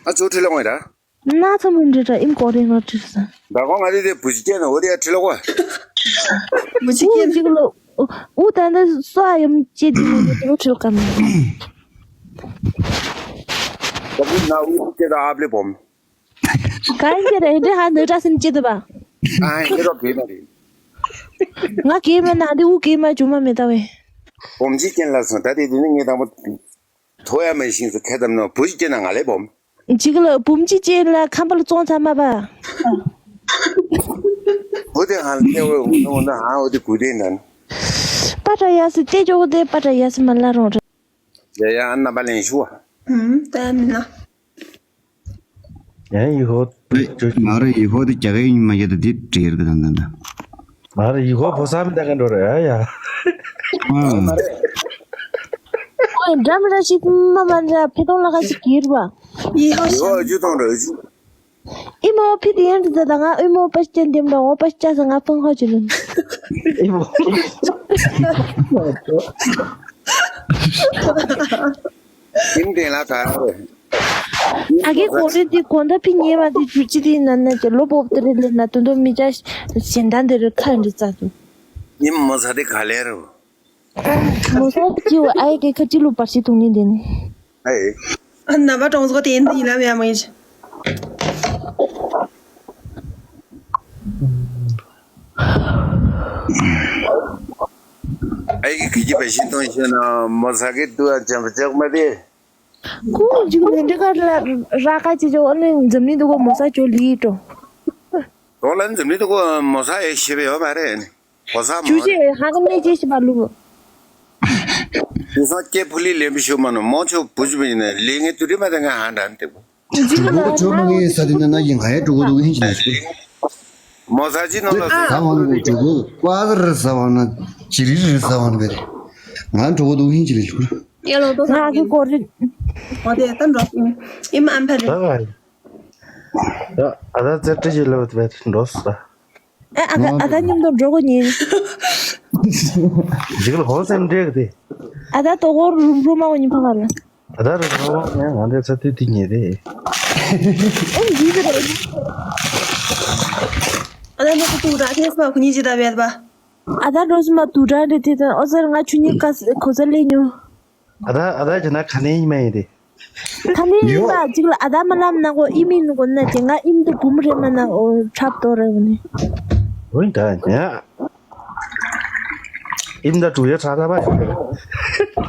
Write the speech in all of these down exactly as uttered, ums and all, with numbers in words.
ཨ་ཚོ་ཁྲི་ལོང་ཡ། ན་ཚ་མུན་འདྲི་ར་ཨིམ་ཀོ་རེ་ང་ཁྲི་ས། ད་གོ་ང་དེ་དེ་བུ་ཅི་ཀྱེ་ན་འོ་དེ་ཡ་ཁྲི་ལོ་གོ། མུ་ཅི་ཀྱེ་ན། ཅིག་ལོ། ཨུ་ད་འདི་སོ་ཨ་ཡམ་ཅེ་དི་ནི་ནི་ཁྲི་ལོ་ཁྲི་ལོ་ཀམ། ད་བུ་ན་འུ་ཅེ་ད་ཨབ་ལེ་བོམ། གང་ཡིན་རེད་འདི་ཧ་འདི་ཏྲ་སིན་ཅེ་དི་བ། ཨ་ཡིན་རོ་གེ་མ་རེད། ང་གེ་མ་ན་འདི་འུ་གེ་མ་ཇུ་མ་མེ་ད་བེ། བོམ་ཅི་ཀྱེ་ན་ལ་སོང་ད་དེ་དེ་ནི་ངེ་དང་པོ། ཐོ་ཡ་མ་ཤིང་སུ་ཁ་དམ་ནོ་བུ་ཅི་ཀྱེ་ན་ང་ལེ་བོམ། ཅིག་ལ་བུམ་ཅི་ཅེ་ལ་ཁམ་པ་ལ་བཙོང་ཚར་མ་པ། འོ་དེ་ཧ་ལ་ཏེ་འོ་འོ་ན་ཧ་འོ་དེ་གུ་དེ་ནན། པ་ཏྲ་ཡ་སི་ཏེ་ཇོ་དེ་པ་ཏྲ་ཡ་སི་མ་ལ་རོང་རེ། ཡ་ཡ་ཨ་ན་པ་ལེན་ཤུ་བ། ཧུམ་ཏེ་མི་ན། ཡ་ཡི་ཧོ། མ་རེད་ཡི་ཧོ་དེ་རྒྱ་གའི་མ་ཡ་ད་དེ་བྲིས་རེད་ད་ད་ད། ང་ར་ཡི་གོ་བོ་སམ་ད་ག་འགྲོ་ར་ཡ་ཡ། ཨོ་འདྲ་མི་འདྲ་ཞིག་མ་མ་འདྲ་ཕེ་ཏོང་ལ་ཁ་ཞིག་གིར་བ། ཡི་ཧོ་ཞུ་ཐོང་ར་ཞུ། ཨི་མོ་ཕི་དི་ཡན་དུ་ད་ང་ཨི་མོ་པ་ཅན་དེམ་ད་འོ་པ་ཅ་ས་ང་ཕང་ཧོ་ཅི་ནུན། ཨི་མོ། ཨིམ་དེ་ལ་ད། ད་གི་གོ་རེ་དེ་གོ་འདྲ་ཕི་ཉེ་བ་དེ་ཇུ་ཅི་དེ་ན་ན་ཅི་ལོ་པོབ་དེ་རེ་ལེ་ན་དུ་དོ་མི་ཅ་ཞེན་ད་འདི་རེ་ཁ་འདི་ཙ་དུ། ཉིན་མོ་ས་དེ་ག་ལེ་རུ། མོ་ས་ཅི་བ་ཨའི་གེ་ཁ་ཅི་ལུ་པར་ཤི་ཐུང་ནི་དེ་ནི། ཨའི། ཨ་ན་བ་གྲོང་ཚོ་དེ་འདི་ཡིན་ལ་མེ་མེ་ཅི། ཨའི་གེ་གི་ཅི་པར་ཤི་ཐུང་ཤི་ན་མོ་ས་གི་དུ་ཨ་ཅམ་པ་ཅག་མ་དེ། ཁོ་ཇུ་ནི་འདི་ག་ལ་ར་ཀ་ཅི་ཇོ་ཨ་ནི་འཛམ་གླིང་འདི་གོ་མོ་ས་ཇོ་ལི་ཏོ། དོ་ལ་འཛམ་གླིང་འདི་གོ་མོ་ས་ཡེ་ཤེས་པ་ཡོད་མ་རེད་ནི། གོ་ས་མོ་ཇུ་ཅེ་ཧ་ག་མེ་ཅེ་ཤི་པ་ལུ། དེ་སང་སྐྱེ་ཕུ་ལི་ལེན་པི་ཤོ་མ་ནོ་མོ་ཆོ་བུ་ཇུ་བི་ནི་ལེ་ངེ་དུ་རི་མ་དེ་ང་ཧ་འདྲ་ནི་དེ་གོ། ཇུ་ལ་ཇོ་མ་ངེ་ས་དེ་ན་ན་ཡིན་ང་ཡེ་འགྲོ་གོ་འདུག་ཧིན་ཅི་ནི་ཤི། མོ་ས་ཅི་ནོ་ལ་ས་བང་ནི་འགྲོ་གོ་ཀ་ཟ་རི་ས་བང་ན་ཅི་རི་རི་ས་བང་ནི་བེ་རེ། ང་འགྲོ་གོ་འདུག་ཧིན་ཅི་ནི་ཤི། ཡ་ལོ་ཏོ་ང་གི་གོ་རི། ཨོ་དེ་ད་འགྲོ་ཨིམ་ཨམ་ཕ་རི། ད་ག་ཡ་ཨ་ད་ཙེ་ཏྲི་ཡི་ལོ་བེ་འགྲོ་ས། ཨ་ཨ་ད་ཨ་ད་མཉམ་དུ་འགྲོ་གོ་ཉིན། འཇིག་ལ་ཧོ་སེམས་འདྲེག་དེ། ཨ་ད་དོ་གོ་རུ་རུ་མ་གོ་ཉིན་ཕ་ག་ལ། ཨ་ད་རུ་མ་གོ་ཉིན་ང་འདྲེ་ཚ་དུས་དེ་ཉེ་དེ། ཨོ་འཇིག་གི་རེད། ཨ་ད་ནོ་ཏུ་ད་ཐེས་པ་ཁུ་ཉི་ཅི་ད་བེད་པ། ཨ་ད་རོ་སི་མ་དུ་དྲ་འདྲེ་དེ་ད་ཨོ་ཟེར་ང་ཆུ་ཉི་ཀ་སི་ཁོ་ཚ་ལེ་ཉོ། ཨ་ད་ཨ་ད་ཅི་ན་ཁ་ནེ་ཡིན་མ་ཡིན་དེ། ཁ་ནེ་ཡིན་པ་ཅིག་ལ་ཨ་ད་མ་ལམ་ན་གོ་ཨི་མིན་གོ་ན་ཅི་ང་ཨིམ་དུ་བུམ་རེ་མ་ན་འོ་ཁྲབ་ཏོ་རེ་གོ་ནི། འོན་ད་ཉ། ཨིམ་ད་ཀྲུ་ཡ་ཁྲ་ད་པ།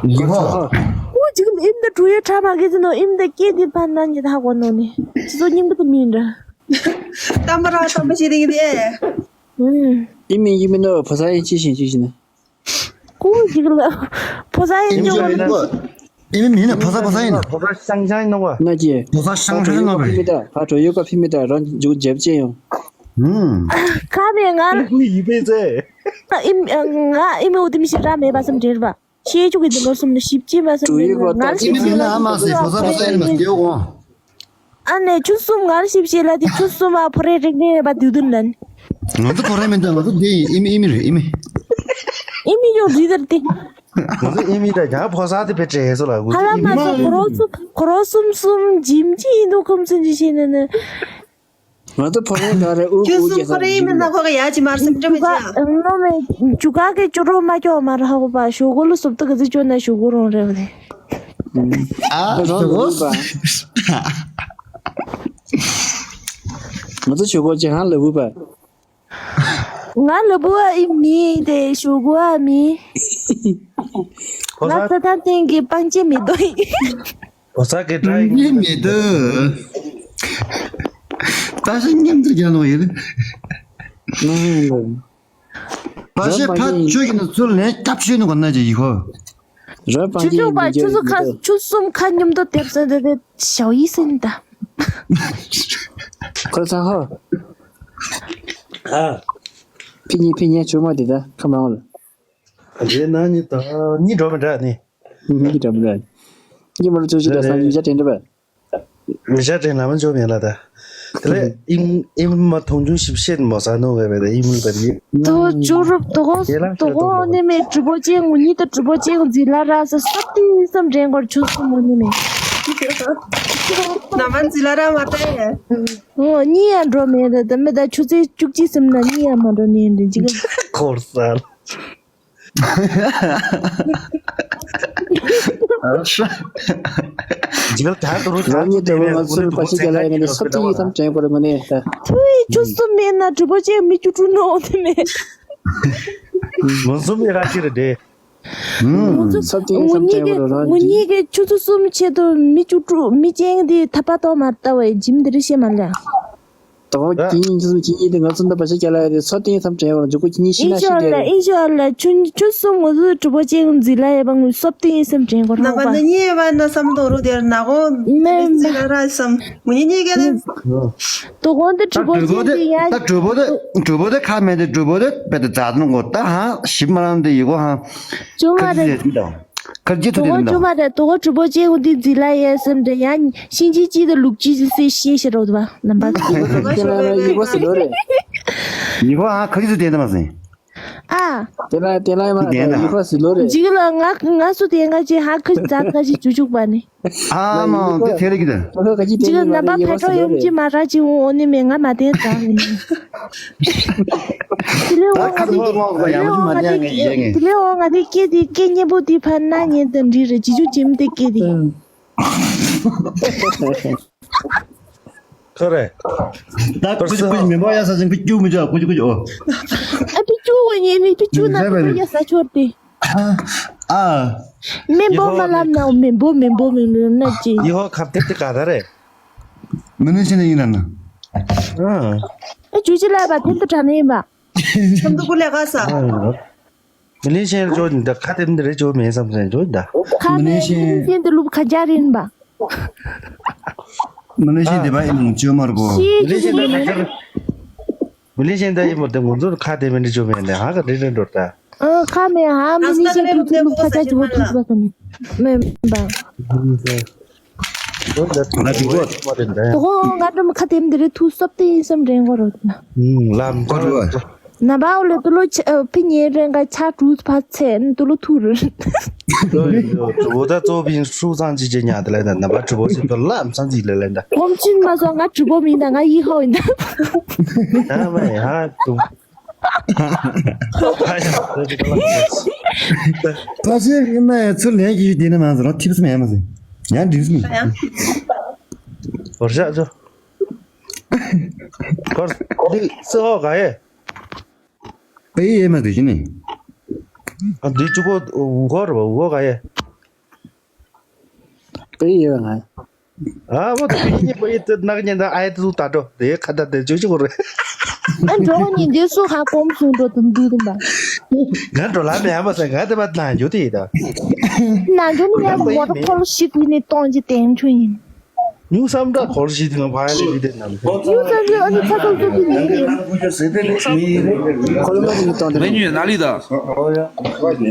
ཡི་ཧོ། ཨོ་ཅིག་ལ་ཨིམ་ད་ཀྲུ་ཡ་ཁྲ་མ་གེ་ཙི་ནོ་ཨིམ་ད་ཀེ་དི་ཕ་ན་ཉི་ད་ཧ་གོ་ནོ་ནི། ཅི་ཚོ་སྙིང་པོ་དུ་མིན་འདྲ། ཏམ་པ་ར་ཏམ་པ་ཞིག་རིང་དེ། ཨུམ། ཨི་མིན་ཨི་མིན་ནོ་ཕོ་ས་ཡིན་ཅི་ཞིན་ཅི་ཞིན་ན། ཀུ་ཅིག་ལ། ཕོ་ས་ཡིན་ཅི་ཞིན་ན། ཨི་མིན་མིན་ན་ཕོ་ས་ཕོ་ས་ཡིན་ན། ཕོ་ས་ཤང་ཤང་ཡིན་ནོ་བ། ན་ཅི། ཕོ་ས་ཤང་ཤང་ཡིན་ནོ་བ། ཕི་མི་ད་ཕ་ཏྲོ་ཡོ་ཀ་ཕི་མི་ད་རང་ཇུ་ཇེབ་ཅེ་ཡོང་། ཨུམ། ཁ་མེ་ང་། ཀུ་ཡི་པེ་ཙེ། ཨིམ་ང་ཨིམ་འུ་དིམ་ཞིག་ར་མེད་པ་སམ་འདྲེར་བ། ཤེས་ཆུ་གི་འདི་ལོ་གསུམ་ལ་ཞིབ་ཅིང་བ་སམ་འདྲེར་བ། ང་ཞིབ་ཅིང་ལ་ཨ་མ་སེ་ཕོ་ས་ཕོ་ས་ཡིན་ན་སྐྱེ་བོ། ཨ་ནེ་ཆུ་གསུམ་ངར་ཞིབ་ཤེས་ལ་དེ་ཆུ་གསུམ་ཨ་ཕོ་རེ་རིག་ནས་པ་དུས་དུ་ལན། ང་ཚོ་ཕོ་རེ་མིན་ད་ང་ཚོ་དེ་ཡིན་ཨི་མི་ཨི་མི་རེད་ཨི་མི། ཨི་མི་ཡོ་རི་དར་དེ། ང་ཚོ་ཨི་མི་ད་ཡང་ཕོ་ས་དེ་བེ་ཏྲེ་སོ་ལ་ཧ་ལ་མ་ཚོ་ཁོ་རོ་གསུམ་ཁོ་རོ་གསུམ་གསུམ་ཇིམ་ཅི་ཡིན་དུ་ཁུམ་ཚུན་ཅི་ཤེས་ནས་ནས། ང་ཚོ་ཕོ་རེ་ག་རེ་ཨུ་ཁུ་གསུམ་ཁོ་རེ་ཡིན་མིན་ན་ཁོ་ག་ཡ་ཅི་མར་སེམས་ཁྲལ་མི་བྱ། ནོ་མེ་ཇུ་ག་གི་ཅོ་རོ་མ་ཅོ་མ་ར་ཧ་གོ་པ་ཞོ་གོ་ལུ་སུབ་ཏུ་གི་ཟི་ཅོ་ན་ཞོ་གོ་རོང་རེ་བ་དེ། ཨ་ཞོ་གོ། ང་ཚོ་ཞོ་གོ་ཅི་ཧང་ལ་བུ་པ། ང་ལ་བུ་ཨ་ཨི་མི་དེ་ཞོ་གོ་ཨ་མི། ང་ཚ་ཐང་སྟེང་གི་པང་ཆེ་མི་དོ་ཡིན། ཕོ་ས་གི་དྲ་ཡིན། མི་མི་འདུག་ད་ཤི་མཉམ་དུ་རྒྱ་ལོ་ཡིན། ཕ་ཤི་ཕ་ཆོས་ཀྱི་ནི་ཚུལ་ལན་སྐྱབས་ཆོས་ནི་གོ་ན་ཅི་ཡི་ཧོ། ཆུ་ཚོད་པ་ཆུ་ཚོད་ཁ་ཆུ་གསུམ་ཁ་མཉམ་དུ་དེབ་ས་དེ་དེ་ཞའོ་ཡི་སིན་ད། ཁོ་ཚ་ཧོ། ཨ། ཕི་ཉི་ཕི་ཉི་ཆུ་མ་དེ་ད་ཁ་མ་འོང་ལ། རྗེས་ན་ནི་ད་ནི་འགྲོ་མི་འདྲ་ནི། ནི་འགྲོ་མི་འདྲ། ནི་མ་རུ་ཚོ་ཞིག་ལ་སང་ཉིན་ཞག་དྲན་འདྲ་བས། ཉིན་ཞག་དྲན་ལ་མ་འཇོག་མེད་ལ་ད། དེ་ལས་ཨིམ་ཨིམ་མ་མཐོང་ཆུང་ཞིབ་བཤད་མོ་ས་ནོ་བས་བས་ད་ཨིམ་ལ་བས་ནི། དོ་ཅོ་རུབ་དོ་གོ་དོ་གོ་ནི་མེ་གྲུ་པོ་ཅན་ངུ་ཉི་ད་གྲུ་པོ་ཅན་ངུ་ཛི་ལ་ར་ས་ས་ཏི་སམ་དྲན་གོར་ཆུ་སུ་མོ་ནི་མེ། ནམ་མ་འཛི་ལ་ར་མ་ཏེ། ཨོ་གཉིད་ཡང་འགྲོ་མེད་རེད་ད་མི་ད་ཆུ་ཚོད་བཅུ་གཅིག་སེམས་ན་གཉིད་ཡང་མ་འགྲོ་ནས་འདི་འཇིག་ག་འཁོར་ས། ཇིལ་ད་དུ་རུ་ད་རང་ཉིད་འདྲ་བོ་ང་ཚོར་པ་ཞིག་རྒྱ་ལ་ཡ་ནི་སོ་ཏི་ཡི་དམ་དྲན་པར་མ་ནས་ད། ཐུའི་ཆུ་གསུམ་མེད་ན་གྲུ་པོ་ཆེ་མི་བཅུ་དྲུག་ནོ་དེ་མེད། མུ་གསུམ་ཡི་ར་ཅི་རེད་དེ། ངུ་གཉིས་ཀྱི་ངུ་གཉིས་ཀྱི་ཆུ་ཚོད་གསུམ་ཆེད་དུ་མི་བཅུ་དྲུག་མི་ཅན་དེ་ཐ་པ་ཏོ་མ་ལྟ་བའི་འཇིམ་དེ་རི་ཤེས་མ་ལ། དོ་ཁྱི་གཉིས་ཁྱི་གཉིས་དེ་ང་ཚོ་འདི་པ་ཞིག་རྒྱ་ལ་ཡ་དེ་སོ་ཏི་ཡི་དམ་དྲན་པར་འཇུག་གོ་ཁྱི་གཉིས་ཤི་ན་ཤི་དེ་རེད། ཨིན་ཤ་ཨལ་ལ་ཆུ་ཆུ་གསུམ་ངུ་གྲུ་པོ་ཅན་འཛི་ལ་ཡ་བ་ངུ་སོབ་ཏི་ཡི་སེམས་དྲན་གོ་རང་པ། ན་གོ་འདི་གྲུ་པོ་ཅན་འཛི་ཡ། ད་གྲུ་པོ་དེ་གྲུ་པོ་དེ་ཁ་མེད་དེ་གྲུ་པོ་དེ་པེ་ཏི་ཛ་དུ་ནོ་གོ་ད་ཧ་ཞིབ་མ་རང་དེ་ཡི་གོ་ཧ། ཅུང་མ་རེད། ཁར་ཅི་ཐུ་དེ་དོ་ཅུང་མ་རེད་དོ་གྲུ་པོ་ཅན་འཛི་ལ་ཡ་སེམས་དྲན་ཡ་ཤིན་ཅི་ཅི་དེ་ལུག་ཅི་ཅི་སེ་ཤེས་ཤེས་རོ་དུ་བ་ནམ་པ། ཡི་གོ་ཟེར་ལོ་རེད། ཡི་གོ་ཧ་ཁར་ཅི་ཐུ་དེ་དམ་སེ། ཨ། དེ་ལ་དེ་ལ་ཡང་མ་དེ་ལ་ཡི་གོ་ཟེར་ལོ་རེད། འཇིག་ལ་ང་ང་སུ་དེ་ང་ཅི་ཧ་ཁི་ཛ་ཁ་ཅི་ཅུ་ཅུག་པ་ནི། ཨ་མ་དེ་ཚེ་རིག་དེ། ང་ཁ་ཅི་དེ་འཇིག་ལ་ནམ་པ་ཕ་ཁྲོ་ཡོང་ཅི་མ་ར་ཅི་འོ་འོ་ནི་མེ་ང་མ་དེ་ཙང་ཡིན། དེ་ལས་འོ་ང་དེ་དེ་ལས་འོ་ང་དེ་སྐད་དེ་སྐད་སྙན་པོ་དེ་ཕ་ན་ཉན་དེ་འདྲི་རེད་ཅི་ཅུ་ཅི་མི་དེ་སྐད་དེ། ཁ་རེ། ད་ཁུ་ཅི་ཁུ་ཅི་མི་འབོ་ཡ་ས་ཅིང་ཁུ་ཅུ་མི་ཅོ་ཁུ་ཅི་ཁུ་ཅི་ཨོ། ཨ་ཕི་ཅུ་བ་ཉེ་ནི་ཕི་ཅུ་ན་ཁུ་ཡ་ས་ཆོར་ཏེ། ཨ། མི་འབོ་མ་ལབ་ན་མི་འབོ་མི་འབོ་མི་འབོ་ན་ཅི། ཡི་ཧོ་ཁབ་ཏེ་ཏེ་ག་ད་རེ། མི་ནི་ཤི་ནི་ཡིན་ན་ན། ཨ་ཅུ་ཅི་ལ་བ་ཐེན་ཏུ་དྲ་ནི་ཡིན་པ། ཁམ་དུ་ཀུ་ལེ་ག་ས། མི་ལི་ཤེན་ཅོ་འདི་ཁ་དེམ་འདི་རེ་ཅོ་མེད་བསམ་སེ་ཅོ་ད། ཁ་མི་ལི་ཤེན། མི་ལི་ཤེན་འདི་ལུབ་ཁ་ཇ་རིན་པ། མི་ལི་ཤེན་འདི་པ་ཨིན་ཅོ་མར་གོ། མི་ལི་ཤེན་ད་ཁ་ཇ་རིན། མི་ལི་ཤེན་ད་ཡིན་མོ་དེ་ངོ་ཚོར་ཁ་དེམ་འདི་ཅོ་མེད་ནས་ཧ་ག་རི་རི་འགྲོ་ད། ཨ་ཁ་མེ་ཧ་མི་ལི་ཤེན་དུ་ཚུར་ལུབ་ཁ་ཇ་ཅོ་ཐུག་པ་ཀ་ནི། མེན་པ། ང་འགྲིག་གོ། དོ་ཁོ་ང་འགྲོ་མི་ཁ་དེམ་འདི་རེ་ཐུག་སོབ་ཏེ་ཡིན་བསམ་དྲན་གོ་རོ། ལམ་གོ་རོ། ནམ་པའོ་ལེ་ཏུ་ལོ་ཕི་ཉེ་རེ་འགའ་ཆ་གྲུ་ཕ་ཚེ་ནི་ཏུ་ལོ་ཐུ་རུ། འོ་ད་ཙོ་བིན་ཧྲུ་ཚང་ཅི་ཅི་ཉ་དེ་ལ་ད་ནམ་པ་གྲུ་བོ་ཞིག་ཏུ་ལམ་ཚང་ཅི་ལེ་ལེ་ད། གོམ་ཆིན་མ་སོང་ང་གྲུ་བོ་མིན་ད་ང་ཡི་ཧོ་ཡིན་ད། ཨ་མ་ཡ་ཧ་ཏུ། ད་ཕ་ཤེ་ཡིན་ན་ཡ་ཚུར་ལན་གྱིས་དེ་ནི་མ་ཟེར་རོ་ཐིབས་སུ་མེད་མ་ཟེར། ཡང་འགྲིགས་སུ་མེད། བར་ཤ་ཚོ། ཁོར་འདི་སི་ཧོ་ག་ཡེ། པེ་ཡེ་མ་དེ་ཅི་ནི། ཨ་འདི་ཅུ་གོ་འུ་གོ་ར་འུ་གོ་ག་ཡེ། པེ་ཡེ་ང་། ཨ་བོ་དེ་པེ་ཡེ་པེ་ཡེ་དེ་ནག་ཉན་ད་ཨའི་དུ་ད་འགྲོ་དེ་ཁ་ད་དེ་ཅུ་ཅུ་གོ་རེ། ཨ་འགྲོ་ཉིན་དེ་སུ་ཧ་གོམ་སུ་འགྲོ་དུ་འདུག་དུ་མ། ང་འགྲོ་ལ་མེད་ཨ་མ་ཟེར་ང་དེ་པ་ན་འགྱོ་དེ་ཡེ་ད། ན་འགྱོ་ནི་ཡ་མོ་ཏོ་ཁོལ་ཤི་ཀུ་ནི་གཏོང་ཅི་དེང་ཆུ་ཡིན། ཉུང་བསམ་འདྲ་འཁོར་ཞིག་དེ་ང་ཕ་ཡ་ལི་ལི་དེ་ནམ་ཁོ། ཉུང་བསམ་འདྲ་ཨ་ནི་ཚ་ཚ་ཚ་ཚ་ལི་ལི། ཁོ་ལ་མ་ལི་གཏོང་དེ། མེ་ཉུས་ན་ལི་ད།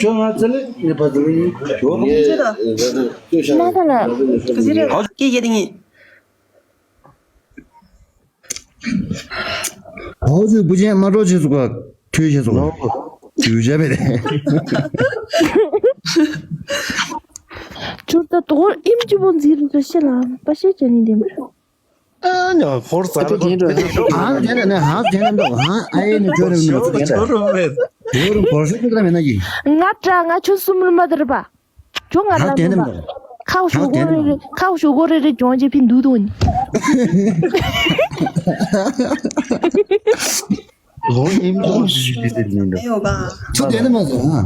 ཁྱོད་ང་ཚ་ལི་ནི་པ་ཚ་ལི་ཡིན། ཁྱོད་ང་ཚ་ལི། ན་ད་ལ། ཧོ་ཅུ་བུ་ཅན་མ་འགྲོ་བྱེད་སུ་ག་དུས་བྱེད་སུ་ག་དུས་བྱ་བེ་རེད། ཁྱོད་ད་དོ་ཨིམ་ཅི་བོ་འཛིར་འཛིར་ཤེ་ལ་པ་ཤེ་ཅན་ནི་དེ་མ། ཨ་ནི་ཧོར་ཟ་ར་ཨ་དེ་ནས་ནས་ཧ་དེ་ནས་འདུག་ཧ་ཨ་ཡེ་ནས་ཁྱོད་རེ་མིན་འདུག་ཁྱོད་རེ་བོར་ཤོག་ཁྱོད་རེ་མེད་ན་གི། ང་དྲ་ང་ཁྱོད་གསུམ་ལ་མ་དར་པ། ཁྱོད་ང་ལ་མིན་པ། ཁའོ་ཞོ་གོ་རེ་རེ་ཁའོ་ཞོ་གོ་རེ་རེ་ཅོང་ཅེ་ཕི་འདུག་དོ་ནི། ལོ་ཉིན་ལོ་ཞིག་ཞིག་དེ་དེ་ཡིན་འདུག་ཡོད་ག་ཚུ་དེ་ནས་མ་སོང་ཧ།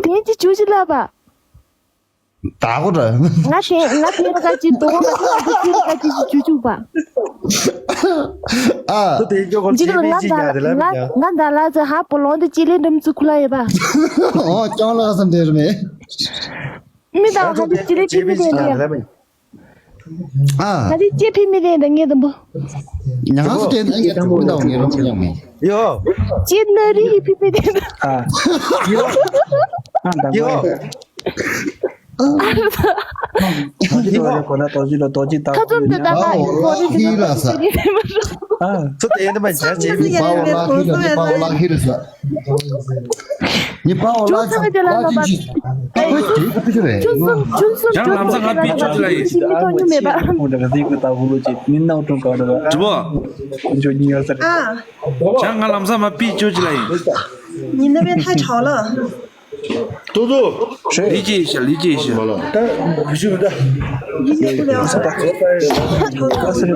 དེ་དེ་ཅི་ཆུ་ཞིག་ལ་པ། ད་གོ་འདྲ། ང་དེ་ང་དེ་ར་ཀ་ཅི་དོ་ང་དེ་ང་དེ་ར་ཀ་ཅི་ཞིག་ཆུ་ཆུ་པ། ཨ། ཁོ་དེ་ཅོ་ཁོ་འཇིག་ར་ང་ད་ང་ང་ད་ལ་ཚ་ཧ་པོ་ལོང་དེ་ཅི་ལེ་འགྲམ་ཚུ་ཁུ་ལ་ཡོད་པ། ཨོ་ཅོང་ལ་སམ་དེ་ར་མེ། མི་དང་ང་དེ་ཅི་ལེ་ཅི་མི་དེ་འདྲ། ཨ། ང་དེ་ཅི་ཕི་མི་དེ་འདྲ་ངེ་དམ་པོ། ཉང་སུ་དེ་འདྲ་ངེ་དམ་པོ་འདྲ་ངེ་རོ་ཅི་ཡང་མེ། ཡོ། ཅི་ན་རི་ཡི་ཕི་མི་དེ་འདྲ། ཡོ། ཡོ། རྡོ་རྗེ་ལ་གོ་ན་རྡོ་རྗེ་ལ་རྡོ་རྗེ་དང་ཁ་ཚུམ་དེ་ད་ད་ཡོད་ཁོ་རེ་ཟེར་ན་ད་ཡོད་ཁོ་རེ་ཟེར་ན། ཚོ་དེ་ཡིན་ན་མ་ཇ་ཇེ་མི་པའོ་ལ་ཁི་ལ་ཇེ་པའོ་ལ་ཁི་ལ་ས། ཉི་པའོ་ལ་ཁི་ལ་ཁི་ཅི། ཨ་ཁོ་ཅི་ཁོ་ཅི་རེད། ཆུན་སུམ་ཆུན་སུམ་ཡང་ལམ་སང་ང་པི་ཅོ་ཅི་ལ་ཡིན། མི་མཐོང་རྒྱུ་མེད་པ། ཁོང་ད་ག་ཟིག་གི་ད་བུ་ལོ་ཅི་མི་ནའོ་ཀྲུང་ག་ད་ག་ཇི་བོ། ཁོང་ཅོ་ཉི་ཡོད་ས་རེད། ཨ། ཡང་ང་ལམ་སང་མ་པི་ཅོ་ཅི་ལ་ཡིན། 你那边太吵了。 ཏུ་ཏུ། 理解一下，理解一下。好了。但回去不对。理解不了。太吵了，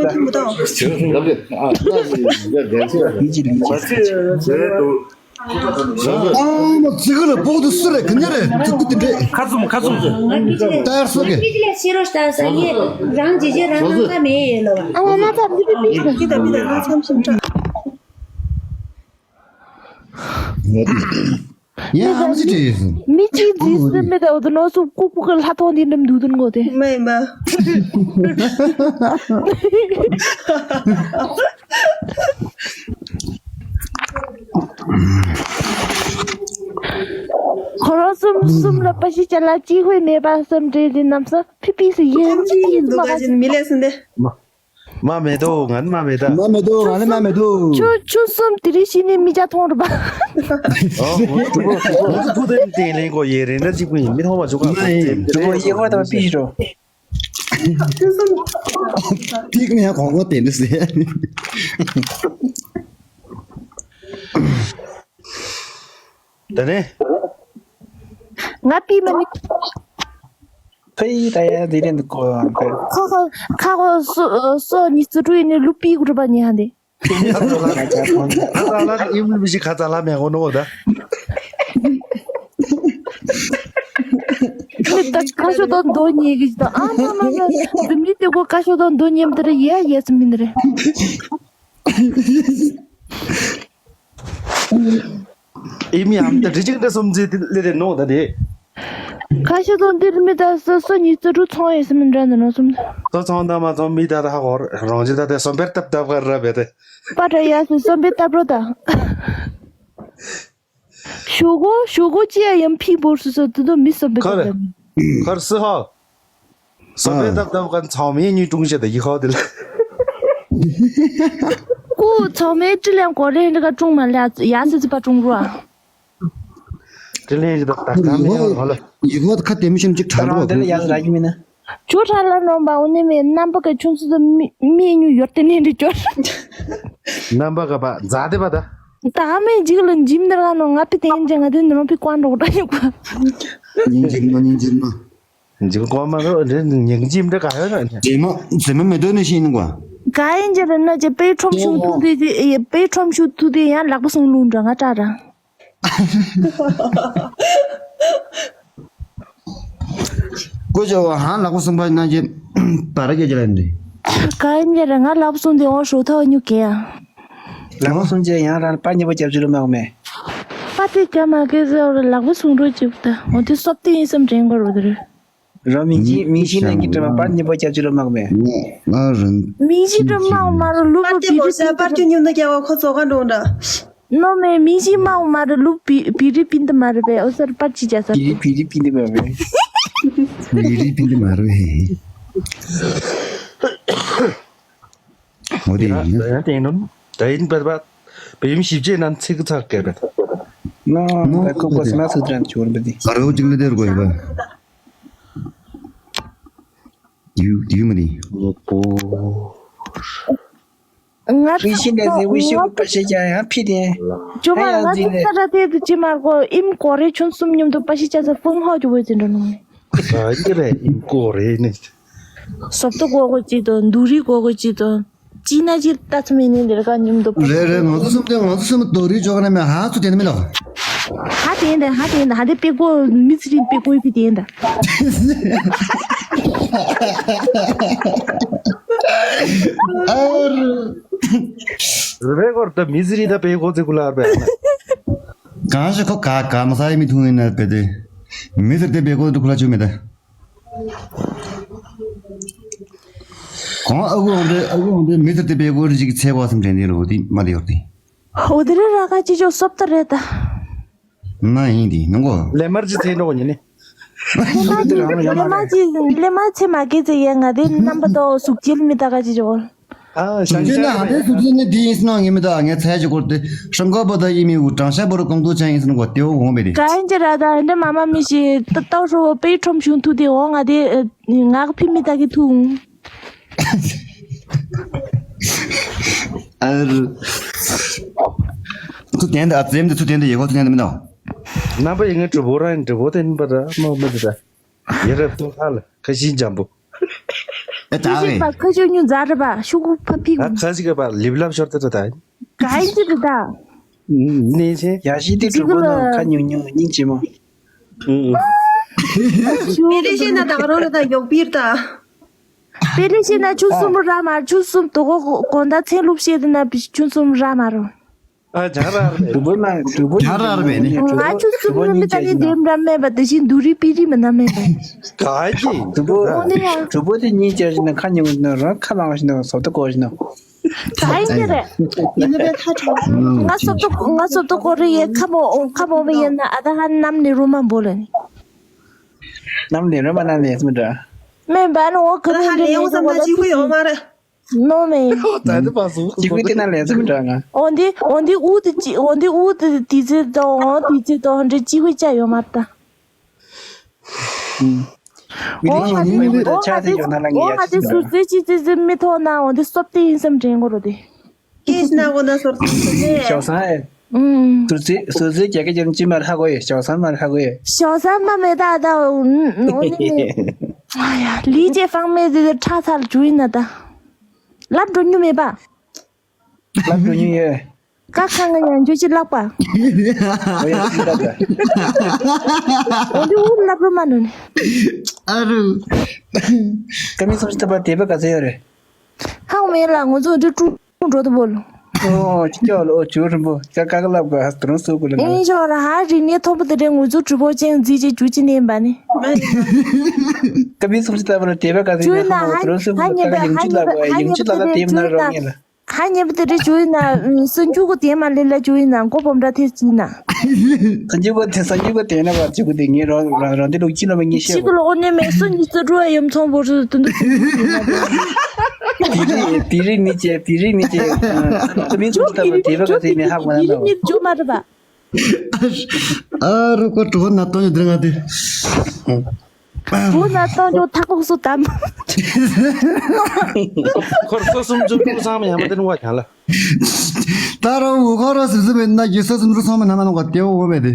我听不到。行，行，行，啊，那你要联系了。理解，理解。我这，这都，啊，那这个了，包的是了，肯定的，这个对不对？ ཁ་ཚུམ་ཁ་ཚུམ། ད་སོ་གེ། རང་ཇི་ཇི་རང་རང་ཀ་མེད་ཡོད་ལ་བ། ཨ་མ་མ་ཚ་མི་དེ་མི་ཤེས། ཡ་ཨ་མ་ཅི་བྲིས་ཡིན། མི་གཅིག་འཛིན་སྲིད་མི་དང་འོ་དེ་ནོར་སུ་ལྐུགས་པོ་གི་ལྷ་ཐོང་དེ་འགྲམ་འདུག་དོན་གོ་དེ། མ་ཡིན་པ། ཁོ་རང་གསུམ་གསུམ་ལ་པ་ཤི་ཅ་ལ་གཅིག་ཧོད་མེད་པ་བསམ་འདྲེ་དེ་རྣམས་སུ་ཕི་ཕི་སི་ཡེ་ཁྱིམ་གཅིག་ཡིན་འདུག་ག་ཅིན་མི་ལས་སུན་དེ། མ་མེད་དོ། ང་ནི་མ་མེད་ད། མ་མེད་དོ། ང་ནི་མ་མེད་དོ། ཆུ་ཆུ་གསུམ་དེ་རིང་ཤི་ནས་མི་ཇ་ཐོང་རུ་པ། ཨོ་ང་ཚོ་ཕུ་ཐེན་ཏེ་ལེན་གོ་ཡེ་རེ་འདྲ་གཅིག་པུ་ཡིན། མི་ཐོང་བ་ཆོ་ག་ང་ཡིན། དེ་གོ་ཡེ་གོ་དང་པི་ཤི་རོ། ཏིག་ནས་གོང་གོ་དེ་འདྲ་ཟེར། ད་ནི། ང་པི་མ་ནི། ཕེ་ཡི་ད་ཡ་དེ་རེད་འདུག་གོ། ཁ་ཁ་ཁ་ཁོ་སོ་སོ་ཉི་ཙུ་ཀྲུའི་ནི་ལུ་པི་གུ་རུ་པ་ཉི་ཧ་འདི། ཁ་ཚ་ལ་ཨིམ་ལུ་མི་ཤི་ཁ་ཚ་ལ་མེ་གོ་ནོ་ད། ཁ་ཤོ་དོ་འདོ་ཉེ་གི་ད་ཨ་མ་མ་མ་འདི་མི་དེ་གོ་ཁ་ཤོ་དོ་འདོ་ཉེ་མ་དེ་རེད་ཡ་ཡ་ཙི་མི་འདི་རེད། ཨི་མི་ཨམ་ད་རི་ཅིག་འདྲ་སོམ་ཛི་ལེ་རེ་ནོ་ད་རེ། ཁ་ཤས་དང་འདིར་མི་ད་སོ་སོ་ཉིས་བརྩེ་དྲུག་ཚོང་ཡོད་སེམས་འདྲ་འདི་ནོ་སོམ། སོ་ཚོང་ད་མ་ཚོང་མི་ད་ད་ཧ་གོ་རང་ཅི་ད་དེ་སོམ་པེར་ཏབ་ཏབ་གར་ར་བེ་དེ། པ་ཏྲ་ཡ་སི་སོམ་པེར་ཏབ་རོ་ད། ཞོ་གོ་ཞོ་གོ་ཅི་ཡ་ཡམ་ཕི་བོར་སུ་སོ་དུ་དུ་མི་སོམ་པེར་ཏབ་ཏབ། ཁར་སི་ཧ། སོ་པའི་ཏབ་ཏབ་ག་ཚང་མའི་ཉུས་ཀྲུང་བྱེད་དེ་ཡི་ཧོ་དེ་ལ། ཀུ་ཚང་མའི་ཀྲི་ལན་གོ་རེ་འདི་ག་ཀྲུང་མ་ལ་ཡ་སི་ཙི་པ་ཀྲུང་རུ་ཨ། ཀྲི་ལན་རི་དག་ད་ཀ་མེ་ཡོ་ཧོ་ལ། ཡི་ཧོ་ཁ་དེ་མི་ཤེས་ཅིག་ཁྲ་རོ་དེ་ལ་ཡ་སི་ར་གི་མི་ན། ཇོ་ཁྲ་ལ་ནོམ་པ་འོ་ནི་མེ་རྣམ་པ་ག་ཆུན་སུ་དུ་མི་མི་ཉུ་ཡོར་དེ་ནི་འདི་ཅོར། རྣམ་པ་ག་པ་ཛ་དེ་པ་ད། ད་མེ་ཇིག་ལ་འཇིམ་ནར་ག་ནོ་ང་པི་ཏེན་ཅེ་ང་དེ་ནི་རོ་པི་ཀོན་རོག་ད་ཡོ་ག་ཉིན་ཇིག་ནོ་ཉིན་ཇིག་ནོ། འཇིག་གོ་མ་རོ་རེ་ཉིན་ཇིམ་རེ་ག་ཡོད་ར། ཇེ་མ་ཇེ་མ་མེ་དོ་ནི་ཤི་ནི་གོ། ག་ཡིན་ཇེ་ར་ན་ཇེ་པེ་ཁྲོམ་ཤུ་ཐུ་དེ་ཇེ་པེ་ཁྲོམ་ཤུ་ཐུ་དེ་ཡང་ལག་པ་སོང་ལུང་འདྲ་ང་ཏྲ་ར། ཀོ་ཇོ་ཧང་ལག་པ་སོང་པ་ན་ཇེ་པ་ར་གེ་ཇེ་ལན་རེ། ག་ཡིན་ཇེ་ར་ང་ལག་པ་སོང་དེ་འོ་ཧྲོ་ཐོ་ཉུ་གེ་ཡ། ལག་པ་སོང་ཇེ་ཡང་ར་པ་ཉེ་པོ་རྒྱབ་ཇེ་ལོ་མ་གོ་མེ། པ་དེ་ཇ་མ་གེ་ཟེ་འོ་ར་ལག་པ་སོང་རོ་ཇེ་པ་ད་འོ་དེ་སོབ་དེ་ཡིན་སམ་དྲན་གོ་རོ་དེ་རེ། རང་མིང་གཞི་མིང་གཞི་ནང་གི་དྲི་མ་པར་གཉིས་པོ་རྒྱབ་ཅི་རུ་མག་མེད། ང་རང་མིང་གཞི་དྲི་མ་མ་རུ་ལུ་པར་ཏི་པོ་ས་པར་ཅུ་ཉུང་དུ་རྒྱག་པ་ཁོ་ཚོ་ག་འགྲོ་འདྲ། ནོ་མེ་མིང་གཞི་མ་མ་རུ་ལུ་པི་པི་རི་པིན་དུ་མ་རུ་བེ་ཨོ་སར་པར་ཅི་རྒྱ་ས། པི་རི་པི་རི་པིན་དུ་མ་རུ་བེ། པི་རི་པིན་དུ་མ་རུ་བེ། འོ་དེ་ཡིན། ཡང་དེ་ཡིན་ནམ། ད་ཡིན་པ་པ། བེམ་ཞིབ་ཆའི་ནང་ཚིག་ཚགས་སྐད་པ། ནོ་ད་ཁོ་པོ་སི་ན་ཚིག་དྲན་ཆུ་བར་འབད་དེ། ཨ་རོ་ཅིག་ལ་དེར་དགོས་ཡིན་པ། ཡུ་ཡུ་མ་ནི། ང་རིག་གཞི་ནས་ཟེ་བའི་ཤི་བུ་པ་ཤེ་ཀྱང་ཡང་ཕི་དེ། ཇོ་མ་ཧ་ཡང་ང་འཛིན་ཚིག་ནས། ས་ར་དེ་དུ་ཅི་མར་གོ་ཨིམ་གོ་རེ་ཆུན་སུམ་མཉམ་དུ་པ་ཤི་ཅ་ས་ཕུང་ཧོ་ཇོ་བོ་ཅི་འདྲ་ནོ། ཨ་ཡི་རེ་ཨིམ་གོ་རེ་ནི། སོབ་ཏོ་གོ་གོ་ཅི་དོ་འདུ་རི་གོ་གོ་ཅི་དོ། ཅི་ན་ཅི་ལྟ་ཚུལ་མེད་ནི་འདིར་ག་ཉུམ་དུ། རེད་རེད། ང་ཚོ་གསུམ་དེ་ང་ཚོ་གསུམ་རྡོ་རིང་འཇོག་ན་མེད་ཧ་ཚོ་དེ་ན་མི་ལོ། ཧ་དེ་འདྲ་ཧ་དེ་འདྲ་ཧ་དེ་པེ་ཀོ་མི་ཚེ་རིང་པེ་ཀོ་ཡི་པི་དེ་འདྲ། ཨར། རེ་གོར་ད་མི་ཚེ་རིང་ད་པེ་ཀོ་ཚེ་ཀུ་ལ་ཨར་པེ། གང་ཞིག་ཁོ་ག་ག་མ་ས་ཡི་མི་ཐུང་ཡིན་ན་པེ་དེ། མི་ཚེ་དེ་པེ་ཀོ་དུ་ཀུ་ལ་ཆུ་མེད་ད། གང་ཨ་ཁུ་འོང་དེ་ཨ་ཁུ་འོང་དེ་མི་ཚེ་དེ་པེ་ཀོ་རི་ཅིག་ཚེ་བ་སེམས་དྲན་དེ་རོ་དེ་མ་དེ་ཡོད་དེ། འོ་དེ་རེ་ར་ག་ཅི་ཅོ་སོབ་ཏ་རེད་ད། ན་ཡིན་དེ་ནང་གོ། ལེ་མར་ཅི་ཚེ་འགྲོ་ཉིན་ནི། སླེབས་མ་ཅི་སླེབས་མ་ཚེ་མ་སྐྱེས་ཚེ་ཡས་ང་དེ་རྣམ་པ་དོ་གཟུགས་ཅིལ་མི་ད་ག་ཅི་ཅོ། གཟུགས་ཅིལ་ན་ཧ་དེ་གཟུགས་ཅིལ་ནི་དེ་ཡིན་སྣང་ངེས་མི་ད་ངས་ཚད་ཅི་སྐོར་དེ་ཧྲང་ཀ་པོ་ད་ཡིན་མི་འུ་དྲང་ཤ་པོ་རུ་གང་དུ་ཅང་ཡིན་སྣང་གོ་དེའོ་འོང་བས་དེ། ག་ཡིན་ཅི་ར་ད་འདི་མ་མ་མི་ཤི་ཏ་ཏའོ་ཧྲོ་པེ་ཁྲོམ་ཤུང་ཐུ་དེ་འོང་ང་དེ་ང་གི་ཕི་མི་ད་གི་ཐུ། ཨ་རུ། ཚུ་དན་དུ་ཨ་ཙེམ་དུ་ཚུ་དན་དུ་ཡེ་གོ་ཚུ་དན་དུ་མི་ནོ། རྣམ་པ་ཡིན་ངའི་གྲུ་བོ་རང་ཡིན་གྲུ་བོ་དེ་ཡིན་པ་ར་མ་མི་དུ་ད། ཡེ་རབ་ཏུ་ཧ་ལ་ཁ་ཤིན་འཇམ་པོ། ཨེ་ད་ཁ་ཤིན་བས། པ་ཁ་ཤོ་ཉུ་ཛ་ར་པ་ཤུ་གུ་ཕ་ཕི་ད་གུ། ཁ་ཤིག་ག་པ་ལིབ་ལབ་ཤོར་ཏེ་ད་ད་ཡིན། ག་ཡིན་ཅི་དུ་ད། ནས་ཆེ། ཡ་ཤི་ཏི་གྲུ་བོ་ནང་ཁ་ཉུང་ཉུང་སྙིང་རྗེ་མོ། ཨུ་ཨུ། པེ་ལེ་ཤེ་ན་ད་རོ་ལ་ད་ཡོག་པིར་ད། པེ་ལེ་ཤེ་ན་ཆུ་གསུམ་ར་མ་ཆུ་གསུམ་དོ་གོ་གོ་ད་ཚེ་ལུབ་ཤེ་དེ་ན་ཆུ་གསུམ་ར་མ་རོ། ཨ་ཇ་ར་ར་བས། གྲུ་བོ་ན་གྲུ་བོ་ཇ་ར་ར་བས་ནི། ང་ཆུ་གསུམ་ར་མི་ད་ནི་དེམ་ར་མེད་པ་དེ་བཞིན་དུ་རི་པི་རི་མི་ན་མེད་པ། ག་ཅི། གྲུ་བོ། འོ་ནི་ཡ། གྲུ་བོ་དེ་གཉིས་བཅར་བཞིན་ན་ཁ་ཉུང་ན་རང་ཁ་ལངས་བཞིན་ན་སོ་ཏོ་གོ་བཞིན་ན། ད་ཡིན་གྱི་རེད། ཡིན་ན་བས་ཁ་གྲོ། ང་སོབ་ཏོ་ང་སོབ་ཏོ་གོ་རེ་ཡེ་ཁ་མོ་ཁ་མོ་བས་ཡིན་ན་ཨ་ད་ཧ་ནམ་ནི་རུ་མ་འབོ་ལ་ནི། ནམ་ནི་རུ་མ་ནམ་ནི་སུ་འདྲ། མེན་པ་ནི་འོ་ཁ་རུ་ཧ་འདྲ་ལེའུ་ནི་ཙམ་ན་ཅི་ཧུ་ཡོང་མ་རེད། ནོ་མེ། ད་དེ་པ་སུ་ཅི་ཧུ་དེ་ན་ལེ་ཙམ་འདྲ་ང་། འོ་འདི་འོ་འདི་ཨུ་དེ་ཅི་འོ་འདི་ཨུ་དེ་དེ་ཚེ་དང་འོ་དེ་ཚེ་དང་འདྲ་ཅི་ཧུ་ཅ་ཡོང་མ་རེད་ད། མི་རིགས་ཤིག་མི་མི་ད་ཆ་དེ་ཡོད་ན་ལ་ངས་ཡ་ཅི་ཟུར་ཙེ་ཅི་ཙེ་ཙེ་མི་ཐོག་ན་འོ་འདི་སོབ་ཏེ་ཡིན་བསམ་དྲན་གོ་རོ་དེ། ཀེས་ན་གོ་ན་སོར་ཙེ་ནས། ཞའོ་སང་ཨེ། ཨུམ། སོར་ཙེ་སོར་ཙེ་རྒྱ་སྐད་ཅན་ཅི་མར་ཧ་གོ་ཡོད་ཞའོ་སང་མར་ཧ་གོ་ཡོད། ཞའོ་སང་མ་མེ་ད་ད་འོ་ནི་མེ། ཨ་ཡ་ལི་ཅེ་ཧྥང་མེ་དེ་ཁྲ་ཚར་ཇུ་ཡིན་ན་ད། ལབ་འགྲོ་ཉུ་མེད་པ། ལབ་འགྲོ་ཉུ་ཡོད། ཀ་ཁ་ང་ཡང་འཇུ་ཅི་ལག་པ། འོ་ཡ་ཅི་ལབ་པ། འོ་འདི་འུ་ལབ་རུ་མ་ནུ་ནི། ཨ་རུ། ཀ་མི་སོང་ཅི་ཐབ་པ་དེ་བ་ག་ཚོད་ཡོད་རེད། ཧང་མེད་ལ་ང་ཚོ་འདི་ཀྲུང་འགྲོ་དུ་བོ་ལོ། ཨོ་ཅི་ཀྱོ་ལོ་ཨོ་ཅུ་རིན་པོ་ཀ་ཀ་ཀ་ལབ་ག་ཧ་སྟོན་སུ་གུ་ལ་ང་ཨེ་ཞོ་ར་ཧ་རི་ནེ་ཐོབ་དེ་རེ་ང་ཚོ་གྲུ་བོ་ཅན་རྫི་ཅེ་ཅུ་ཅི་ནེ་བ་ནི། ཀ་མི་སོང་ཅི་ཐབ་པ་དེ་བ་ག་ཚོད་ཡོད་རེད། ཧང་མོ་སྟོན་སུ་གུ་ལ་ཀ་ཀ་ཡང་ཅི་ལབ་ག་ཡང་ཅི་ལབ་ལ་དེ་མ་ན་རོ་ངེ་ལ། ཁ་ཉེ་པོ་དེ་རེ་བྱུ་ཡིན་ན་སུ་འཇུག་གོ་དེ་མ་ལེ་ལ་བྱུ་ཡིན་ན་མགོ་བོམ་འདྲ་ཐེ་ཅི་ན། སུ་འཇུག་གོ་དེ་སུ་འཇུག་གོ་དེ་ན་བ་བྱུ་གོ་དེ་ངའི་རོ་རོ་རོ་འདི་ལུག་ཅི་ལོ་མ་ངེ་ཤེས། ཅི་གི་ལོ་ནི་མེ་སུ་ཉི་ཙི་རུ་ཡོམ་ཚོང་བོ་རུ་དུ་འདུག་དེ་རིགས་དེ་རིགས་མི་ཅེ་དེ་རིགས་མི་ཅེ། ཨ་མི་ཚོ་ལྟ་བུ་དེ་བ་ག་ཚེ་མེ་ཧ་གོ་ན་ལོ། ཉི་ཅུ་མ་རུ་བ། ཨ་རུ་ཀོ་གྲོ་ན་ཏོ་ཉི་དེ་ང་དེ། གྲོ་ན་ཏོ་ཉི་ཐག་ཁོག་སུ་དམ། ཁོར་སོ་སུམ་ཅུ་ཀྲུ་ཚང་མ་ཡང་མ་དེ་ནུ་བ་ཀྱང་ལ། ད་རུ་འུ་ཁོ་རོ་སིབ་སིབ་མེད་ན་གི་སོ་སུམ་ཅུ་ཚང་མ་ན་མ་ནོ་ག་དེ་འོ་མེད་དེ།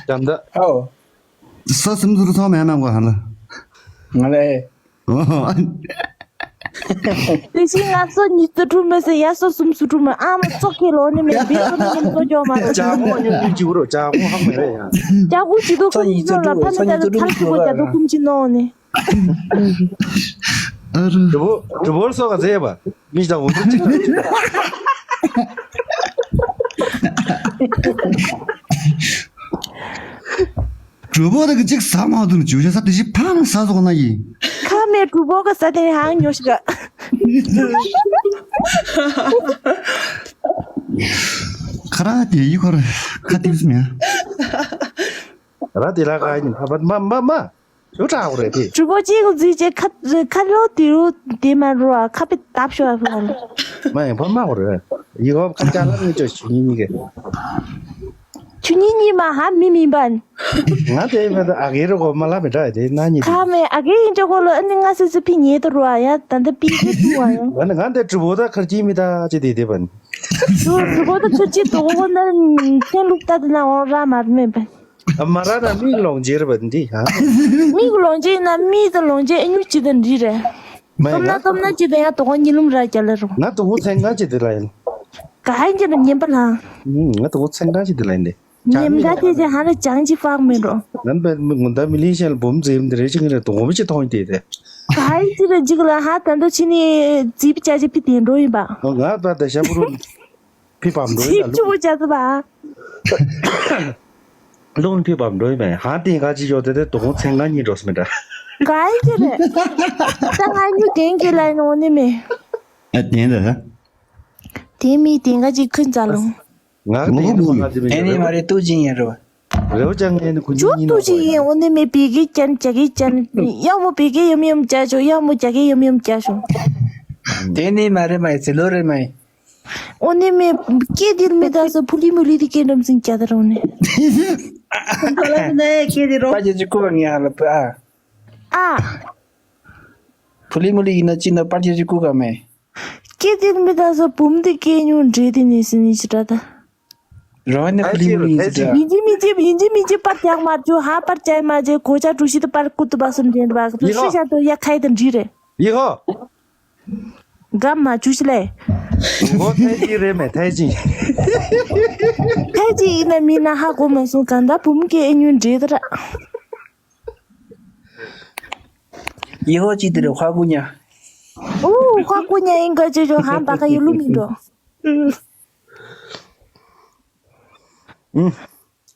དམ་ད། ཨོ། སོ་སུམ་ཅུ་ཚང་མ་ཡང་ན་གོ་ཧ་ལ། ང་ལ། དེ་བཞིན་ང་སོ་ཉི་ཤུ་དྲུག་མི་ཟེར་ཡ་སོ་སུམ་ཅུ་དྲུག་མི་ཨ་མ་ཙོག་ཁེ་ལོ་ནི་མེད་བི་སོ་ནི་མི་ཙོག་ཅོག་མ་རོ། ཇ་མོ་ཉུང་ཉུང་ཅིག་རོ། ཇ་མོ་ཧང་མེད་རེད་ཡ། ཇ་གུ་ཅི་དུ་ཁུམ་ཅི་ནོ་ལ་ཕ་ནི་ད་ཚར་ཅི་གོ་ཇ་དུ་ཁུམ་ཅི་ནོ་ནི། ཨ་རུ། གྲུ་བོ་གྲུ་བོར་སོགས་ག་ཟེར་བ་མི་ཞིག་དང་འོ་ཚོ་གཅིག་ཏུ་གྲུ་བོ་དེ་གཅིག་ཟ་མ་ཐུབ་ནས་བྱུག་བྱ་ས་དེ་བཞིན་ཕངས་ཟ་སོགས་ན་ཡིན། ཁ་མེད་གྲུ་བོ་ག་ས་དེ་ནས་ཧང་ཉོ་ཞིག་ག་ཁ་ར་དེ་ཡི་ཁོ་ར་ཁ་ཏིག་སི་མེ། ར་དེ་ལ་ག་ཡིན་ཕ་པ་མ་མ་མ་ཞུ་དྲག་རེད་དེ། གྲུ་བོ་གཅིག་གི་རྫི་ཅེ་ཁ་ཁ་ལོ་དེ་རུ་དེ་མ་རུ་ཨ་ཁ་པེ་ཏབ་ཤོ་ཨ་ཕུ་ལ། མ་ཡིན་ཕ་མ་གོ་རེད་ཡི་ཧོབ་ཁ་ཅ་ལ་ནི་ཅོ་ཞུ་ཉིན་གི་ཆུ་ཉིན་གཉིས་མ་ཧ་མི་མིན་པ། ང་དེ་མེད་ཨ་གེ་རུ་གོ་མ་ལ་མི་དྲ་དེ་ན་ཉི་ཁ་མེ་ཨ་གེ་ཡིན་ཅོ་གོ་ལོ་ཨ་ནི་ང་སི་སི་ཕི་ཉེ་དུ་རུ་ཨ་ཡ་ད་འདི་པི་གི་ཏུ་ཨ་ཡ། ང་ནི་ང་དེ་གྲུ་བོ་ད་ཁར་ཅི་མི་ད་ཅི་དེ་དེ་བན། གྲུ་གྲུ་བོ་ད་ཁར་ཅི་དུ་གོ་ན་ཚན་ལུག་ད་དེ་ན་འོ་ར་མ་མེད་པ། ཨ་མ་ར་ན་མིག་ལོང་རྗེས་རེད་པ་འདི་ཧ། མིག་ལོང་རྗེས་ན་མིག་དང་ལོང་རྗེས་ཨ་ཉུ་ཅི་དང་འདྲི་རེད། མ་ཡིན་སྟོབས་ན་ན། སྟོབས་ན་ཅི་དང་ཡང་དོ་གོ་གཉིད་ལུམ་ར་རྒྱ་ལ་རུང་། ང་དོ་གོ་ཚན་གང་ཅི་དེ་ལ་ཡིན། ག་ཧན་ཅི་ན་ཉན་པ་ལ། ང་དོ་གོ་ཚན་གང་ཅི་དེ་ལ་ཡིན་ཏེ། ཉན་པ་དེ་ཅི་ཧ་ན་ཅང་ཅི་ཕག་མེད་འགྲོ། ང་པའི་མི་ངུ་ད་མི་ལིན་ཤལ་བུམ་ཛེམ་དེ་རེ་ཅི་ངི་རེ་དོ་གོ་མི་ཅི་ཐོང་ཏེ་དེ། ག་ཧན་ཅི་ན་ཅིག་ལ་ཧ་ད་འདོ་ཅི་ནི་ཛིབ་ཅ་ཅི་ཕི་དེ་འགྲོ་ཡིན་པ། ང་པ་ད་ཤ་བུ་རུ། ཕི་བམ་འགྲོ་ཡིན་ན་ལུག་ཅི་བོ་ཅ་ཙི་བ། ལུག་ནི་ཕི་བམ་འགྲོ་ཡིན་མེད་ཧང་ཏིང་ག་ཅི་ཡོད་དེ་དེ་དོ་གོང་ཚན་གང་གཉིས་འགྲོ་སི་མེད་འདྲ། ག་ཡིན་གྱི་རེད། ད་ང་ཉུ་གན་གྱི་ལ་ཡིན་འོ་ནི་མེད། ཨ་དེན་ད། དེ་མི་དེན་ག་ཅི་ཁུན་ཙ་ལུང་། ང་དེ་ཡིན་མ་ང་དེ་མི་ཨེ་ནི་མ་རེད་ཏུ་ཅིང་ཡིན་རོ། རེའུ་ཅང་ངས་ནི་ཁུ་ཅུ་ཉི་ནོ་ཅི་ཡིན། འོ་ནི་མེ་བི་གི་ཅན་ཅ་གི་ཅན་ཡ་མོ་བི་གི་ཡམ་ཡམ་ཅ་ཅོ་ཡ་མོ་ཅ་གི་ཡམ་ཡམ་ཅ་ཤོ། དེ་ནི་མ་རེད་མ་ཡི་ཚི་ལོ་རེད་མ་ཡི། འོ་ནི་མེ་ཀེ་དིལ་མི་ད་སོ་ཕུ་ལི་མུ་ལི་དི་ཀེ་འགྲམ་སིང་ཅ་ད་རོ་ནི། ཁོ་ལ་ནི་ཀེ་དིལ་རོ། པ་ཅི་ཅི་ཀུ་བ་ངི་ཧ་ལ་པ་ཨ། ཨ། ཕུ་ལི་མུ་ལི་ཡིན་ན་ཅི་ན་པ་ཅི་ཅི་ཀུ་ག་མེ། ཀེ་དིལ་མི་ད་སོ་བུམ་དི་ཀེ་ཉུང་འདྲེ་དི་ནི་སི་ནི་ཅི་ད་ད། རོ་ནི་ཕུ་ལི་མུ་ལི་ཡིན་ཅི་ད། ཡིན་ཅི་མིན་ཅི་ཡིན་ཅི་མིན་ཅི་པར་ཀྱག་མ་ཅུ་ཧ་པར་ཅའི་མ་ཅེ་གོ་ཅ་ཀྲུ་ཤི་ཏུ་པར་ཀུ་ཏུ་པ་སུམ་ཅན་པ་ཀུ་ཤི་ཤ་ཏུ་ཡ་ཁའི་དང་འདྲི་རེ། ཡི་ཧོ། ག་མ་ཅུ་ཤི་ལེ། ཡི་ཧོ་ཐའི་ཅི་རེད་མེ་ཐའི་ཅི། ཐའི་ཅི་ཡིན་ན་མིན་ན་ཧ་གོ་མ་སོང་ག་འདའ་བུམ་ཀེ་ཨེ་ཉུན་འདྲེ་ད་ར། ཡི་ཧོ་ཅི་དེ་རེད་ཧ་གོ་ཉ། ཨུ་ཧ་གོ་ཉ་ཡིན་ག་ཅེ་ཅོ་ཧ་འབའ་ཀ་ཡི་ལུ་མིན་འགྲོ། ཨུ།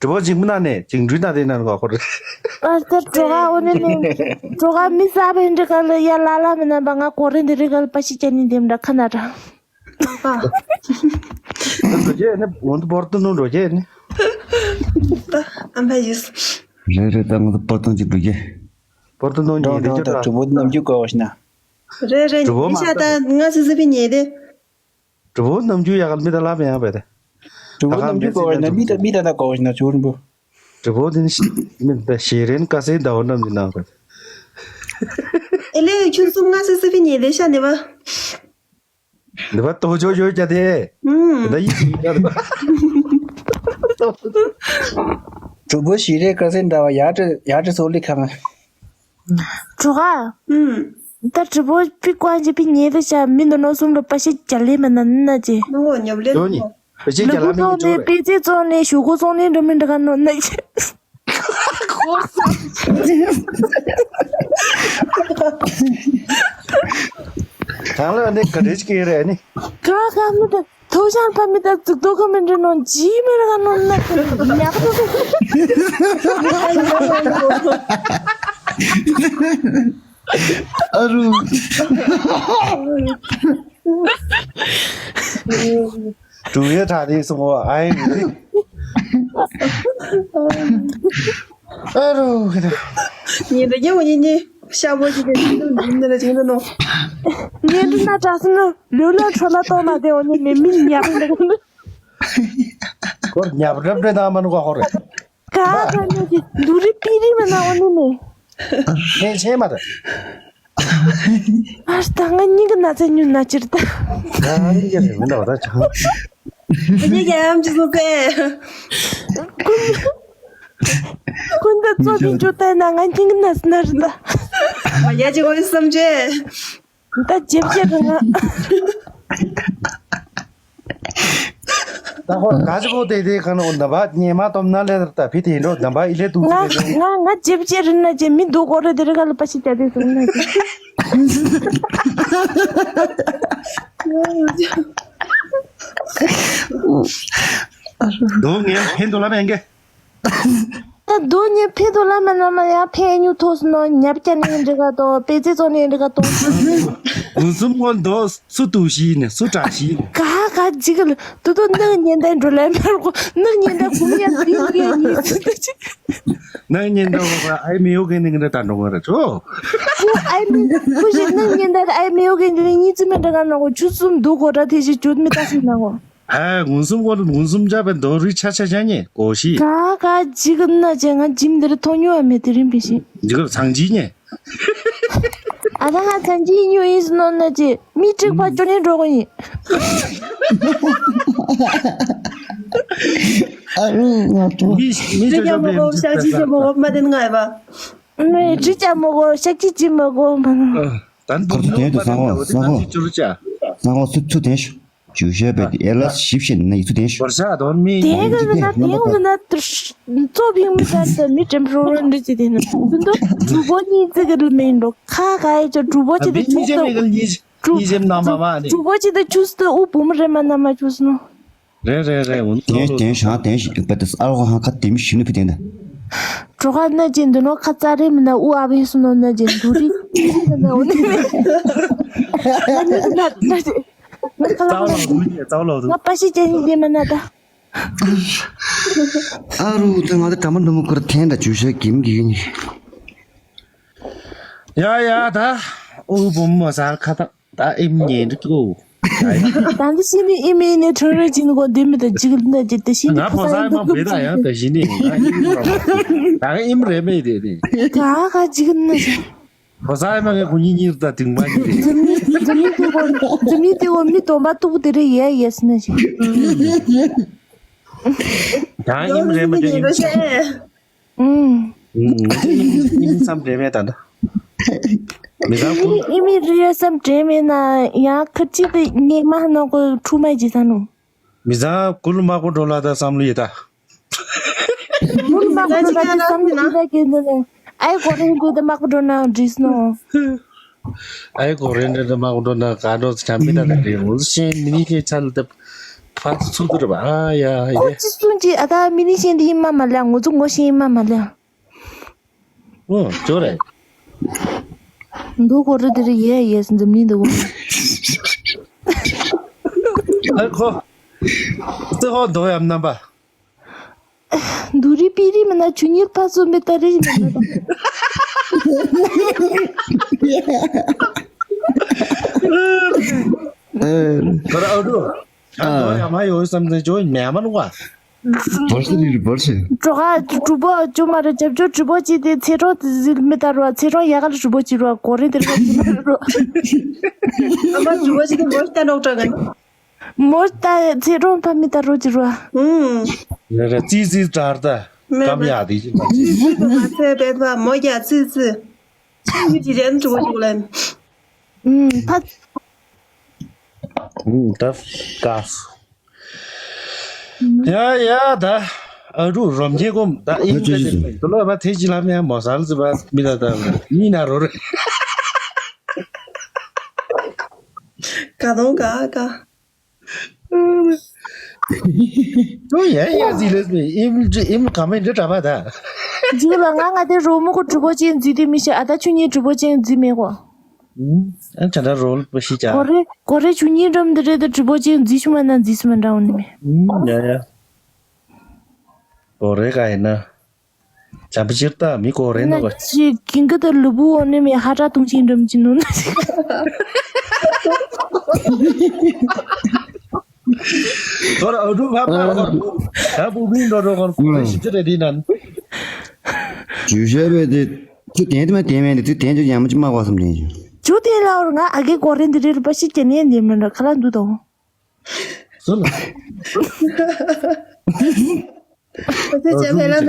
གྲུ་པོ་འཇིགས་མི་ན་ནས་འཇིགས་འདྲུད་ན་དེ་ན་གོ་ཁོ་རེ། ཨ་ཙི་གྲོ་ག་འོ་ནི་ནི། གྲོ་ག་མི་ས་བེ་འདི་ག་ལ་ཡ་ལ་ལ་མི་ན་བ་ང་གོ་རེ་འདི་རི་ག་ལ་པ་ཤི་ཅན་ནི་འདེམ་འདྲ་ཁ་ན་འདྲ། འགྲོ་རྒྱུ་ནི་འོན་ཏུ་བོར་ཏུ་ནུ་འགྲོ་རྒྱུ་ནི། ཨམ་བ་ཡིས། རེད་རེད། ད་ང་ཚོ་བོར་ཏུ་ཅིག་འགྲོ་རྒྱུ། བོར་ཏུ་ནུ་ཉིད་དེ་ཅོ་ད་གྲུ་པོ་ནམ་རྒྱུ་གོ་ཤི་ན། རེད་རེད། གྲུ་པོ་མི་ཤ་ད་ང་སི་སི་པི་ཉེ་དེ། གྲུ་བོ་ནམ་རྒྱུན་ཡག་མི་ད་ལ་བེ་ཡང་བེ་དེ། གྲུ་བོ་ནམ་རྒྱུན་གོ་བ་ན་མི་ད་མི་ད་ད་གོ་བ་ན་ཅུར་འབུ། གྲུ་བོ་དེ་ནི་མི་ད་ཤེས་རན་དཀའ་སེ་ཟླ་བ་ནམ་རྒྱུན་ན་བེ། ཨེ་ལེ་ཁྱོད་གསུམ་ང་སི་སི་པི་ཉེ་དེ་ཤ་ནི་བ། འདི་བ་ཏོ་ཅོ་ཅོ་ཀྱ་དེ། ཨུམ། ད་ཡིད་ཡིད་ཀྱ་དེ། གྲུ་བོ་ཤེས་རན་དཀའ་སེ་འདྲ་བ་ཡ་ཏྲ་ཡ་ཏྲ་སོ་ལི་ཁང་། གྲོ་ག་ཨུམ། ད་གྲུ་བོ་པི་ཀོ་ཨན་ཅི་པི་ཉེ་ད་ཤ་མི་འདི་ནོ་གསུམ་ལ་པ་ཤི་ཅ་ལེ་མ་ན་ན་ཅི། ནོ་ཉབ་ལེ་ཡོ་ནི། ནོ། པེ་ཅེ་ལུ་ཅ་ལ་གུ་མི་ཙོང་ནེ་ཅོ་རེ། པེ་ཅེ་ཙོང་ནེ་ཞུ་གུ་ཙོང་ནེ་འགྲོ་མི་འདྲ་ག་ནོ་ན་ཅི། གང་ལ་ནི་ག་རེ་ཅི་ཀེ་རེ་ནི། ག་ག་མི་ད། ཐོ་ཤང་ཕ་མི་ད་ཙུག་ཏོ་ཁ་མི་འདྲ་ནོ་ཇི་མི་ར་ག་ནོ་ན་ཉག་ཏོ། ཨ་རུ། ཀྲུང་ཡེ་ཁྲ་དེ་སོང་བ་ཨའི་རུ། ཨ་རུ། ཉིན་དེ་རྒྱལ་བ་ཉིན་གཉིས་ཤ་བོ་ཞིག་གི་ཉིན་དེ་ལ་ཅིག་ནོ། ཉིན་དེ་ན་དྲག་སོང་ནོ། ལུས་ལ་ཁྲོ་ལ་གཏོང་ན་དེ་འོ་ནི་མི་མི་ཉག་རེད་འདུག་ནོ། ཁོར་ཉབ་རབ་རེ་ན་མ་ནུ་ག་ཧོ་རེ། ག་ག་ནི་གི་འདུ་རི་པི་རི་མ་ན་འོ་ནི་ནི། ཆེ་ཆེ་མ་རེད། ཨར་ད་ང་གཉིས་ཀྱི་ན་ཚ་ཉུ་ན་ཅིར་ད། ང་གཉིས་ཀྱི་རེད་མི་འདྲ་བ་ད་ཆང་། ཨ་ཅེ་རྒྱ་ཡམ་ཅི་སོ་ཚེ། ཀུན་ད་ཙོ་དེ་ཅོ་ད་ན་ང་གཉིས་ཀྱི་ན་ཚ་ན་རེད་ད། མ་ཡ་ཅི་གོ་ཡི་བསམ་ཅེ། ད་ཇེབ་ཇེ་རུ་ང་། ད་ཧོ་ག་ཅི་གོ་དེ་དེ་ག་ནོ་ནམ་པ་ཉེ་མ་སྟོམ་ན་ལེ་ད་ཕི་དེ་འགྲོ་ནམ་པ་ཨི་ལེ་ཏུ་ང་ང་ང་ཇེབ་ཇེ་རུ་ན་ཇེ་མི་འདུག་གོ་རེ་དེ་རེ་ག་ལ་པ་ཤི་ཅ་དེ་སུ་ན་ཇེ། དོ་ངས་ཕན་དོ་ལ་མེན་གེ། ད་རྡོ་ཉེ་ཕེ་རྡོ་ལ་མ་ན་མ་ཡ་ཕེ་ཉུ་ཐོ་སུ་ནོ་ཉབ་ཀྱ་ནི་འདྲི་ག་དོ་པེ་ཙེ་ཙོ་ནི་འདྲི་ག་དོ། གུན་སུམ་ཀོན་དོ་སུ་ཏུ་ཤི་ནི་སུ་ཏྲ་ཤི་ནི། ག་ག་ཇི་ག་ལ་དུ་དུ་ནག་ཉེན་ད་འགྲོ་ལ་མ་རོ་ནག་ཉེན་ད་གུམ་ཡ་དི་གེ་ནི་སུ་ཏུ་ཅི། ནག་ཉེན་ད་གོ་ག་ཨའི་མི་ཡོ་གེ་ནི་གི་ད་འགྲོ་ག་ར་ཆོ། ཨའི་མི་ཁུ་ཤི་ནག་ཉེན་ད་ཨའི་མི་ཡོ་གེ་ནི་ཉི་ཙི་མེ་འདྲ་ག་ན་གོ་ཆུ་སུམ་དུ་གོ་ད་ཐེ་ཤི་ཇུད་མི་ད་སུ་ན་གོ། ཨ་ངུན་སུམ་ཀོ་ལ་ངུན་སུམ་ཅག་པའི་རྡོ་རིགས་ཆ་ཆ་ཆ་ཉེ་གོ་ཤི། ག་ག་ཇི་ག་ན་ཅེ་ང་ཇིམ་འདིར་ཐོ་ཉུ་བ་མེད་དེ་རིམ་པི་ཤི། འཇིག་ལ་ཚང་ཇི་ཉེ། ཨ་ད་ང་ཚང་ཇི་ཉུ་ཡིན་སུ་ནོ་ན་ཅེ་མི་ཀྲིག་པ་ཅོ་ནེ་འགྲོ་གོ་ཡིན། ཨ་རུ་ང་ཏོ། མི་མི་ཅོ་ཅོ་པའི་མི་ཅིག་པའི་ས། མི་ཅི་ཅི་མོ་གོ་མ་ནོ། ད་ཁོ་ཚོ་དེ་དུ་སང་བ་སང་བ་སང་བ་སུ་ཚུ་དེ་ཤོ། ཇུ་ཤེ་པེ་ཏི་ཨེ་ལ་ཞིབ་ཤེ་ན་ཡི་ཚུ་དེ་ཤོ། བར་ཤ་དོན་མི་དེ་ག་ན་དེ་ག་ན་ཙོ་ཕིང་མི་ཟར་ཏེ་མི་ཏྲེམ་ཤོ་རོ་འདི་ཅི་དེ་ན་དུ་འདུ་གྲུ་པོ་གཉིས་ཙི་ག་ལ་མེན་འགྲོ་ཁ་ཁ་ཡི་ཅོ་གྲུ་པོ་ཅི་དེ་ཆུ་སྟེ་གྲུ་གྲུ་པོ་ཅི་དེ་ཆུ་སྟེ་ཨུ་བུམ་རེ་མ་ན་མ་ཆུ་སུ་ནོ། རེད་རེད་རེད། འོན་ཏེ་དེ་དེ་ཤ་དེ་ཤི་པེ་ཏི་ཨ་རོ་ཧ་ཁ་དེ་མི་ཤི་ནི་ཕི་དེ་ན། གྲོ་ཁ་ན་ཅི་འདི་ནོ་ཁ་ཙ་རེ་མི་ན་ཨུ་ཨ་བེ་སུ་ནོ་ན་ཅི་འདུ་རི་ཏི་རི་ན་ན་འོ་ནི་མེ། ན་ན་ཅི། ཙའོ་ལོ་དུ་ཡེ་ཙའོ་ལོ་དུ། ང་པ་ཤི་ཅན་ཡིན་དེ་མ་ན་ད། ཨ་རུ་དེ་ང་ད་གྲམ་འདུ་མོ་ཁུར་འཐེན་ད་ཇུ་ཤ་གིམ་གི་ཡིན། ཡ་ཡ་ད་ཨུ་བུ་མོ་ཟར་ཁ་ད་ད་ཨིམ་ཉེ་འདི་ཀོ། ད་འདི་ཤི་ནི་ཨིམ་ཨིན་ནི་ཁྲོ་རོ་ཅིན་གོ་འདི་མི་ད་ཇིག་ལ་འདི་ད་ཤི་ནི་ང་ཕོ་ས་མ་བེ་ད་ཡང་ད་ཤི་ནི་ང་ཨིམ་རོ་ད་ཨིམ་རེ་མེ་དེ་དེ། ག་ག་ཇིག་ན་ཤི། ཁོ་ས་ཡ་མ་ངས་ཁོ་གཉིས་གཉིས་ད་དིང་པ་གཉིས་རེད། འཛམ་གླིང་འཛམ་གླིང་དེ་གོ་འཛམ་གླིང་དེ་གོ་མི་སྟོང་པ་ཏུག་དེ་རེད་ཡ་ཡས་ན་ཞིག་ད་ཨིམ་རེད་མ་ཅོ་ཨིམ། ཨུམ། ཨིམ་བསམ་རེད་མེད་ད་ད། མི་ད་ཁོ། ཨི་མི་རེད་བསམ་དྲན་མེད་ན་ཡང་ཁ་ཅིག་དེ་ཉེ་མ་ནོ་གོ་ཁྲུ་མ་ཇི་ས་ནོ། མི་ད་ཁུ་ལུ་མ་གོ་འགྲོ་ལ་ད་བསམ་བློ་ཡི་ད། མུར་མ་ཁོ་ལ་ཅི་བསམ་གྱི་འདུག་གི་འདུག་ཨའི་གོ་རིན་གུ་དེ་མ་ཁོ་འགྲོ་ན་འགྲིག་ནོ། ཨའི་གོ་རིན་དེ་མ་ཁོ་འགྲོ་ན་ག་འགྲོ་ཆམ་པི་ད་ལ་རེད་འུ་ཤེན་མི་ནི་ཁེ་ཆ་ལ་དེ་ཕ་ཚུ་ཚུ་དུ་ར་བ་ཨ་ཡ་ཡ། ཁོ་ཅི་གསུང་ཅི་ཨ་ད་མི་ནི་ཤེན་དེ་ཡིན་མ་མ་ལ་ངོ་ཚུ་ངོ་ཤེན་ཡིན་མ་མ་ལ། ཨོ་ཅོ་རེད། འདུག་གོ་རེད་དེ་རེད་ཡ་ཡ་འཛམ་གླིང་འདུག་གོ་ཨ་ཁོ། ཙི་ཧོ་དོ་ཡམ་རྣམ་པ། འདུ་རི་པི་རི་མ་ན་ཆུ་ཉིལ་ཕ་སོ་མེ་ཏ་རི་ཞིག་མ་ན། ཁོ་ར་ཨོ་རུ། ཨ་དོ་ཡ་མ་ཡོད་བསམ་ཚེ་ཇོ་མེ་མ་ནུ་བ། བར་སི་ལི་བར་སི། གྲོ་ག་གྲུ་པོ་ཅུ་མ་རེ་ཅབ་ཅོ་གྲུ་པོ་ཅི་དེ་ཚེ་རོ་མེ་ཏ་རོ་ཚེ་རོ་ཡ་ག་ལ་གྲུ་པོ་ཅི་རོ་གོ་རེ་དེ་རོ་ཅི་མ་རོ། ཨ་མ་གྲུ་པོ་ཅི་དེ་མོ་ལྟ་ནོག་ཏྲ་ག་ནི། མོ་ལྟ་ཚེ་རོ་ཕ་མེ་ཏ་རོ་ཅི་རོ། ཨུམ། རེ་རེ་ཙི་ཙི་ཏྲར་ཏ་མེ་ཀམ་ཡ་དེ་ཅི་ཏྲ་ཅི། ཙི་ཙི་དུ་མ་ཚེ་བེད་པ་མོ་རྒྱ་ཙི་ཙི། ཅི་ཅི་རན་གྲུ་པོ་ཅི་གོ་ལན། ཨུམ་ཕ། ཨུམ་ད་ཀ། ཡ་ཡ་ད། ཨ་རུ་རོམ་གྱི་གོམ་ད་ཨིན་ད་དེ་དུ་ལོ་བ་ཐེ་ཅི་ལ་མེ་མོ་སལ་ཙི་བ་མི་ད་ད་མི་ན་རོ་རེ། ག་དོང་ག་ག་ཨོ་ཡ་ཡ་ཟི་ལེ་ཟི་ཨིམ་ཨིམ་ག་མེ་འདི་གྲ་པ་ད། ཇི་ལ་ང་ང་དེ་རོ་མོ་གོ་གྲུ་པོ་ཅན་ཛི་དེ་མི་ཤེས་ཨ་ད་ཆུ་ཉིན་གྲུ་པོ་ཅན་ཛི་མེ་གོ། ཨ་ཅ་ད་རོལ་པ་ཤི་ཅ། གོ་རེ་གོ་རེ་ཆུ་ཉིན་རམ་འདི་རེད་ད་གྲུ་པོ་ཅན་ཛི་ཆུ་མ་ན་ཛི་སུ་མ་འདྲ་འོ་ནི་མེ། ཡ་ཡ། གོ་རེ་ག་ཡིན་ན། ཇམ་པ་ཕྱིར་ལྟ་མི་གོ་རེ་ན་གོ། ཅི་ཀིང་ཀི་ཏ་ལུ་བུ་འོ་ནི་མི་ཧ་ཏྲ་ཏུང་ཅིང་འགྲམ་ཅི་ནུ་ན། ཐོར་ཨ་རུ་ཕ་ཕ་ཧོར་ད་བུ་མིང་འགྲོ་འགྲོ་གོར་ཀུ་ལེ་ཞིབ་ཅི་རེ་དི་ནན། ཇུ་ཤེ་བེ་དེ་ཚུ་དན་དེ་མ་དན་མེད་དེ་ཚུ་དན་ཅུ་ཡང་མ་ཅི་མ་གོ་སམ་དན་ཅུ། ཇུ་དན་ལ་འོར་ང་ཨ་གེ་གོ་རེ་འདི་རེ་རུ་པ་ཤི་ཅན་ཡན་དེ་མི་འདྲ་ཁ་ལ་འདུ་དོ། སུ་ལ། ཁོ་ཚོས་བྱས་ཕན་ལམ་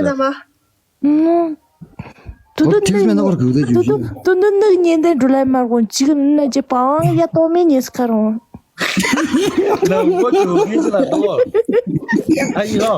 དུ་བཏང་བ། ཏུ་ཏུ་ཏུ་ཏུ་ཏུ་ནག་ཉེན་ཏན་འགྲོ་ལ་མར་གོང་ཅིག་ན་ཅེ་པའང་ཡ་ཏོ་མེ་ཉེས་ཁ་རོང་། ལ་མགོ་ཅོ་གི་ཅི་ལ་ཏོ། ཨ་ཡི་ལོ།